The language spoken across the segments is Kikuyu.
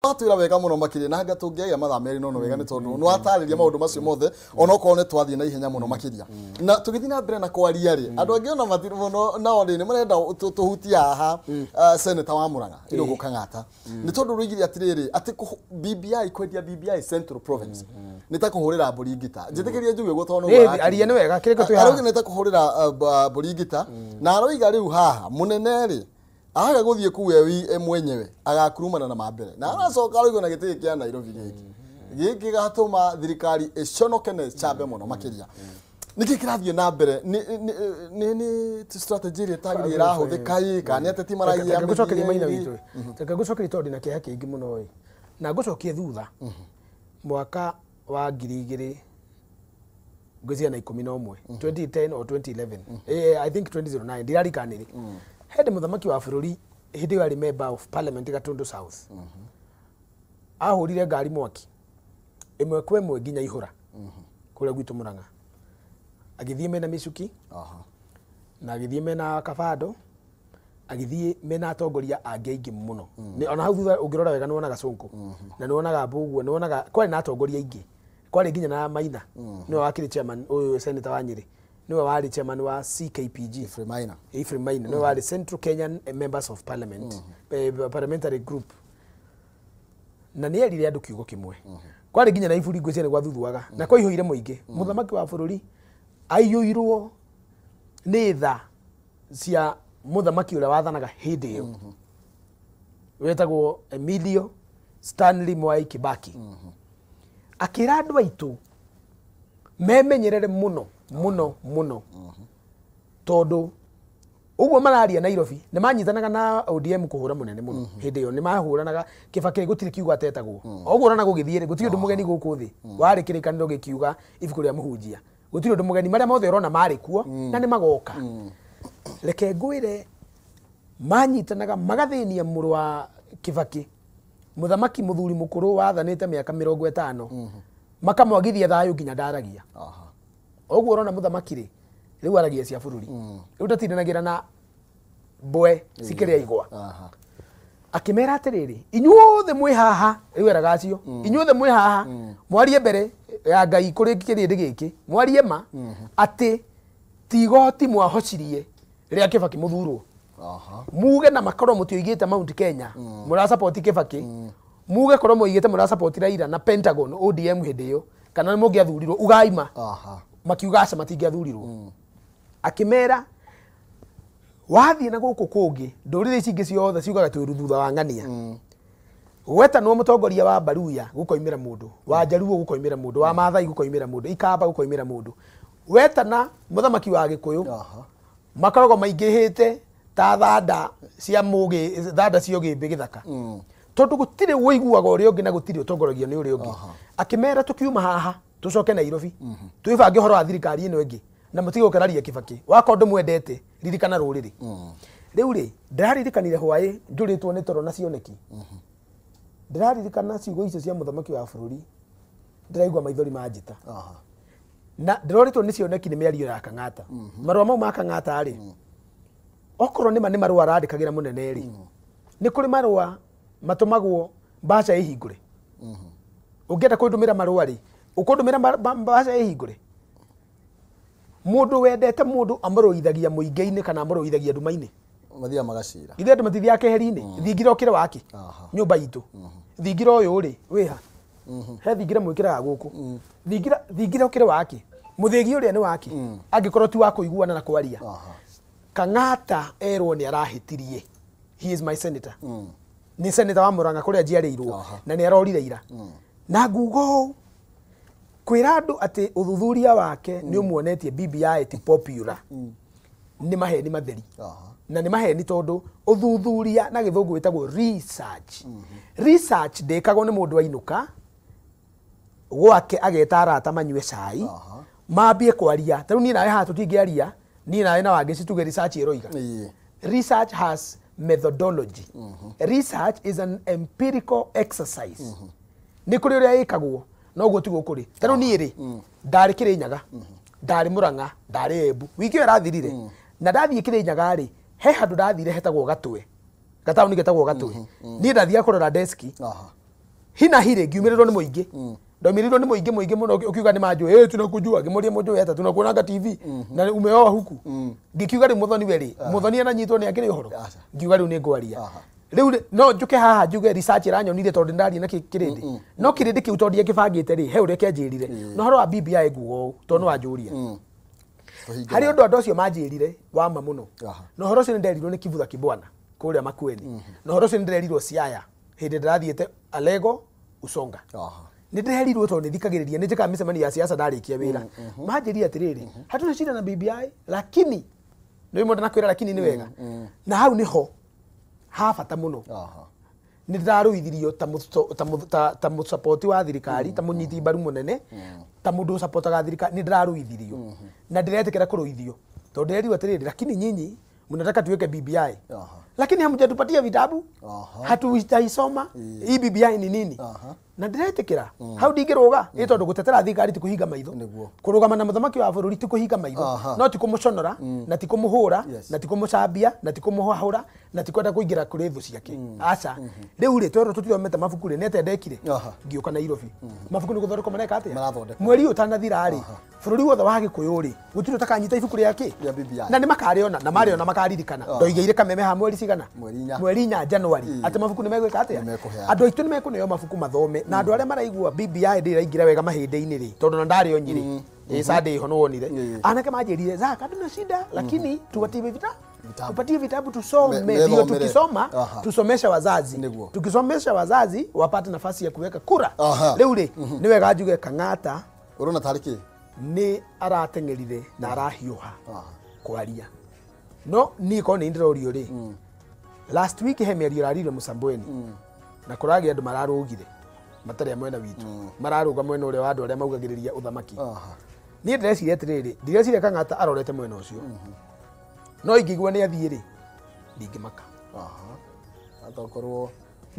Watwĩra wega mũno makĩria, na anga tũngĩagĩa mathaa 2 no wega, nĩ tondũ nĩ watarĩria maũndũ macio mothe, onokorwo nĩ twathiĩ na ihenya mũno makĩria. Na tũgĩthiĩ na mbere na kwaria rĩ, andũ angĩ ona matirĩ mũno nao rĩ, nĩ marenda tũhutie haha senator wa Murang'a Irũngũ Kang'ata, nĩ tondũ rũigire atĩrĩrĩ atĩ BBI, kwendia BBI Central Province nĩ ta kũhũrĩra mbũri ngita. Njĩtĩkĩrie njuge ũguo tondũ Ĩ, aria nĩ wega, kĩrĩko twĩ haha. Arauga nĩ ta kũhũrĩra mbũri ngita, na aroiga rĩu haha mũnene rĩ aga gũthiĩ kuu e mwenyewe agakurumana na mambere, na aracoka aroiga na gĩtĩ gĩkĩ kĩa Nairobi gĩkĩ gĩkĩ gatũma thirikari ĩconoke na ĩcambe mũno makĩria. Nĩkĩ kĩrathiĩ na mbere? Nĩ strategy ĩrĩa ĩtagĩrĩire ĩrahũthĩka ĩ, kana nĩ ateti maragia? Reke ngũcokerie maina witũ, reke ngũcokerie tondũ ndĩna kĩeha kĩingĩ mũno ĩ, na ngũcokie thutha mwaka wa 2011, 2010 or 2011, I think 2009, ndirarikanĩrĩ hĩndĩ mũthamaki wa bũrũri hĩndĩ ĩyo arĩ member of parliament Gatundu South ahũrire ngari mwaki ĩmwe kwa ĩmwe nginya ihũra kũrĩa gwitũ Murang'a, agĩthiĩ mena mĩcuki na agĩthiĩ mena kabando, agĩthiĩ mena atongoria angĩ aingĩ mũno. Ona hau thutha ũngĩrora wega nĩ wonaga Sonko na nĩ wonaga Mbũguo, nĩ wonaga kwarĩ na atongoria aingĩ, kwarĩ nginya na Maina, nĩwe wakĩrĩ chairman ũyũ senator wa Nyĩrĩ, nĩwe warĩ chairman wa CKPG. Ephraim Maina. Ephraim Maina nĩwe warĩ Central Kenyan Members of Parliament, Parliamentary Group, na nĩ erire andũ kiugo kĩmwe. Kwarĩ nginya na iburi, ngwĩciria nĩ gwathuthuaga na kwaihũire mũingĩ. Mũthamaki wa bũrũri aiyũirwo nĩ tha cia mũthamaki ũrĩa wathanaga hĩndĩ ĩyo wetagwo Emilio Stanley Mwai Kibaki, akĩra andũ aitũ memenyerere mũno mũno mũno, tondũ ũguo mararia Nairobi nĩ manyitanaga na ODM kũhũra mũnene mũno. Hĩndĩ ĩyo nĩ mahũranaga Kibaki, gũtirĩ kiugo atetagwo. O ũguo ũrona gũgĩthiĩ rĩ, gũtirĩ ũndũ mũgeni gũkũ thĩ warĩ kĩrĩkanĩro gĩkiuga ibuku rĩa mũhunjia, gũtirĩ ũndũ mũgeni, marĩa mothe ũrona marĩ kuo na nĩ magoka. Reke ngwĩre, manyitanaga magathĩnia mũrũ wa Kibaki, mũthamaki mũthuri mũkũrũ wathanĩte mĩaka 50, makamwagithia thayũ nginya ndaragia. Ũguo ũrona mũthamaki rĩ, rĩu aragia cia bũrũri, rĩu ndatindanagĩra na mbwe cikĩrĩa igwa. Akĩmera atĩrĩrĩ, inyuothe mwĩ haha, rĩu eraga acio, inyuothe mwĩ haha mwarie mbere ya Ngai kũrĩ kĩrĩndĩ gĩkĩ, mwarie ma atĩ ti igoti mwahocirie rĩa Kibaki mũthurwo. Muge na makorwo mũtioigĩte Mount Kenya mũrasupport Kibaki, muge korwo mũigĩte mũrasupport Raila na Pentagon ODM hĩndĩ ĩyo, kana nĩ mũngĩathurirwo ugaima. Makiuga aca, matingĩathurirwo. Akĩmera wathiĩ na gũkũ kũngĩ ndũrĩrĩ ici ingĩ ciothe ciugaga twĩ thutha wa ng'ania, gwetanwo mũtongoria wa Baruya gũkoimĩra mũndũ wa Jaruo, gũkoimĩra mũndũ wa Maathai, gũkoimĩra mũndũ Ikamba, gũkoimĩra mũndũ wetana mũthamaki wa Gĩkũyũ, makoragwo maingĩhĩte ta thanda cia mũgĩ, thanda cia ũgĩmbĩ gĩthaka, tondũ gũtirĩ ũiguaga ũrĩa ũngĩ na gũtirĩ ũtongoragio nĩ ũrĩa ũngĩ. Akĩmera tũkiuma haha tũcoke Nairobi twĩbange ũhoro wa thirikari ĩno ĩngĩ, na mũtige gũkararia Kibaki wakorwo ndũmwendete, ririkana rũrĩrĩ. Rĩu rĩ, ndĩraririkanire hwaĩ njũrĩtwo nĩ toro na cioneki, ndĩraririkana ciugo icio cia mũthamaki wa bũrũri, ndĩraigua maithori manjĩta. Na ndĩrorĩtwo nĩ cioneki nĩ mĩario ya Kang'ata. Marũa mau ma Kang'ata rĩ, okorwo nĩ ma nĩ marũa arandĩkagĩra mũnene rĩ, nĩ kũrĩ marũa matũmagwo mbaca ĩhingũre. Ũngĩenda kũndũmĩra marũa rĩ, ũkũndũmĩra mbaca ĩhingũre. Mũndũ wendete mũndũ amũrũithagia mũingĩ-inĩ kana amũrũithagia nduma-inĩ? Mathiaga magacira. Ithuĩ andũ matithiaga keheri-inĩ, thingira ũkĩre wake nyũmba itũ, thingira ũyũ rĩ wĩha he thingira mwĩkĩraga gũkũ, thingira, thingira ũkĩre wake, mũthĩgi ũrĩa nĩ wake angĩkorwo ti wa kũiguana na kwaria. Kang'ata erwo nĩ arahĩtirie, he is my senator, nĩ senator wa Murang'a kũrĩa njiarĩirwo, na nĩ arorire ira na nguga ũũ kwĩra andũ atĩ ũthuthuria wake nĩ ũmuonetie BBI ti popular nĩ maheni matheri. Na nĩ maheni tondũ ũthuthuria na gĩthũngũ wĩtagwo research. Research ndĩkagwo nĩ mũndũ ainũka gwake ageta arata manyue cai mambie kwaria. Ta rĩu niĩ nawe haha tũtingĩaria, niĩ nawe na Wangeci tuge research ĩroiga. Research has methodology. Research is an empirical exercise. Nĩ kũrĩ ũrĩa ĩkagwo, noguo tiguo kũrĩ. Ta rĩu niĩ rĩ, ndarĩ Kĩrĩnyaga, ndarĩ Mũrang'a, ndarĩ Embu wiki ĩyo ĩrathirire, na ndathiĩ Kĩrĩnyaga rĩ, he handũ ndathire hetagwo Gatwe, gataũni getagwo Gatwe. Niĩ ndathiaga kũrora deski. Hina hire ngiumĩrĩrwo nĩ mũingĩ. Ndaumĩrĩirwo nĩ mũingĩ mũingĩ mũno ũkiuga nĩ manjũĩ, "Eh, tunakujua." Ngĩmũria, "Mũnjũĩ atĩa? Tunakuonanga TV na umeoa huku." Ngĩkiuga rĩu Mũthoni we rĩ, Mũthoni ananyitwo nĩ akĩrĩ ũhoro. Aca. Ngiuga rĩu nĩ ngwaria. Aha. Rĩu rĩ, no njũke haha njuge research ĩranyonire tondũ ndaria na kĩrĩndĩ, no kĩrĩndĩ kĩu tondũ ndiakĩbangĩte rĩ, he ũrĩa kĩanjĩrire. Na ũhoro wa BBI nguga ũũ tondũ nĩ wanjũria, Tũhinge harĩ ũndũ andũ acio manjĩrire wa ma mũno. Aha. Na ũhoro ũcio nĩ nderirwo nĩ Kivutha Kibwana kũrĩa Makueni, na ũhoro ũcio nĩ ndĩrerirwo Siaya hĩndĩ ndĩrathiĩte Alego Usonga. Aha. Nĩ ndĩrerirwo tondũ nĩ thikagĩrĩria, nĩ njĩkaga mĩcemanio ya siasa ndarĩkia wĩra. Manjĩrire atĩrĩrĩ, hatuna shida na BBI, lakini nĩ mũndũ nakwĩra, lakini nĩ wega, na hau nĩho ha bata mũno. Aha. Nĩ ndĩrarũithirio ta ta mũsapoti wa thirikari, ta mũnyiti mbaru mũnene, ta mũndũ ũsapotaga thirikari. Nĩ ndĩrarũithirio na ndĩretĩkĩra kũrũithio tondũ ndĩrerirwo atĩrĩrĩ, lakini nyinyi mnataka tuweke BBI, Aha. lakini hamjatupatia vitabu, hatutaisoma hii BBI ni nini. Aha. Na ndĩretĩkĩra hau ndingĩrũga ĩ tondũ gũtetera thirikari ti kũhinga maitho. Nĩguo. Kũrũgama na mũthamaki wa bũrũri ti kũhinga maitho. Aha. No ti kũmũconora, na ti kũmũhũra, Yes. na ti kũmũcambia, na ti kũmũhahũra, na ti kwenda kũingĩra kũrĩ thũ ciake, aca. Rĩu rĩ, twerwo tũtithomete mabuku rĩ, nĩ atĩa ndekire? Aha. Ngĩũka Nairobi, mabuku nĩ gũthondekwo mareka atĩa? Marathondekwo. Mweri ũyũ ũtanathira rĩ, bũrũri wothe wa Gĩkũyũ rĩ, gũtirĩ ũtakanyita ibuku rĩa kĩ? Rĩa BBI. Na nĩ makarĩona, na marĩona makaririkana ndoigĩire kameme ha mweri cigana? Mweri inya. Mweri inya January, atĩ mabuku nĩ megwĩka atĩa? Nĩ mekũheana. Andũ aitũ nĩ mekũneo mabuku mathome, na andũ arĩa maraigua BBI ndĩraingĩra wega mahĩndĩ-inĩ rĩ, tondũ na ndarĩ o Nyĩrĩ ĩ Sunday ho nĩwonire anake manjĩrire, "Zaka, hatuna shida, lakini tupatie Vitabu. tupatie vitabu tusome, ndio methomere. tukisoma Aha. tusomeshe wazazi. Nĩguo. Tukisomesha wazazi wapate nafasi ya kuweka kura." Aha. Rĩu rĩ, nĩ wega njuge Kang'ata Ũrona tarĩ kĩ? Nĩ arateng'erire na arahiũha Aha. kwaria, no niĩ korwo nĩ ndĩrorio rĩ, last week he mĩario ĩraririo Mũsambweni na kũragĩa andũ mararũgire matarĩ a mwena witũ, mararũga mwena ũrĩa wa andũ arĩa maugagĩrĩria ũthamaki. Aha. Niĩ ndĩreciria atĩrĩrĩ, ndireciria Kang'ata arorete mwena ũcio, no ingĩigua nĩ athiĩ rĩ, ndingĩmaka. Aha. Atakorwo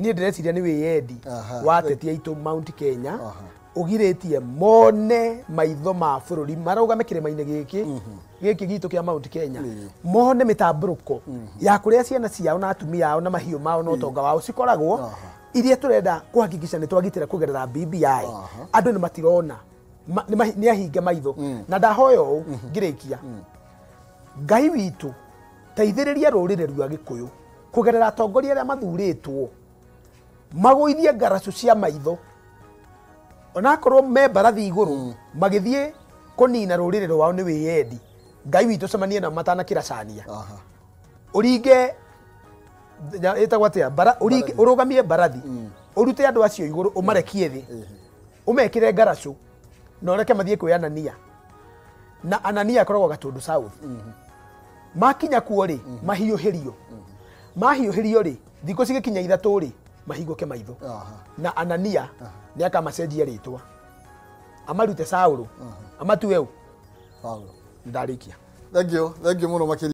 Niĩ ndĩreciria nĩ wĩyendi Aha. wa ateti aitũ Mount Kenya Aha. ũgirĩtie mone maitho ma bũrũri marũgame kĩrĩma-inĩ gĩkĩ gĩkĩ gitũ kĩa Mount Kenya, mone mĩtambũrũko ya kũrĩa ciana ciao na atumia ao na mahiũ mao na ũtonga wao cikoragwo, Aha. iria tũrenda kũhakikisha nĩ twagitĩra kũgerera BBI. Aha. Andũ nĩ matirona. Nĩ ahinge maitho, na ndahoya ũũ ngĩrĩkia, Ngai witũ teithĩrĩria rũrĩrĩ rwa Gĩkũyũ kũgerera atongoria arĩa mathurĩtwo, magũithie ngaracu cia maitho onakorwo me mbarathi igũrũ magĩthiĩ kũnina rũrĩrĩ rwao nĩ wĩyendi. Ngai witũ cemanie nao matanakĩra cania. Aha. Ũringe ĩtagwo atĩa ũringe, ũrũgamie mbarathi, ũrute andũ acio igũrũ, ũmarekie thĩ, ũmekĩre ngaracu na ũreke mathiĩ kwĩ Anania, na Anania akoragwo Gatũndũ South. Makinya kuo rĩ, mahiũhĩrio, mahiũhĩrio rĩ, thikũ cigĩkinya 3 rĩ, mahingũke maitho. Aha. Na Anania nĩ akamacenjia rĩtwa, amarute Saũlũ, amatue ũ? Paulo. Ndarĩkia. Thank you. Thank you mũno makĩria.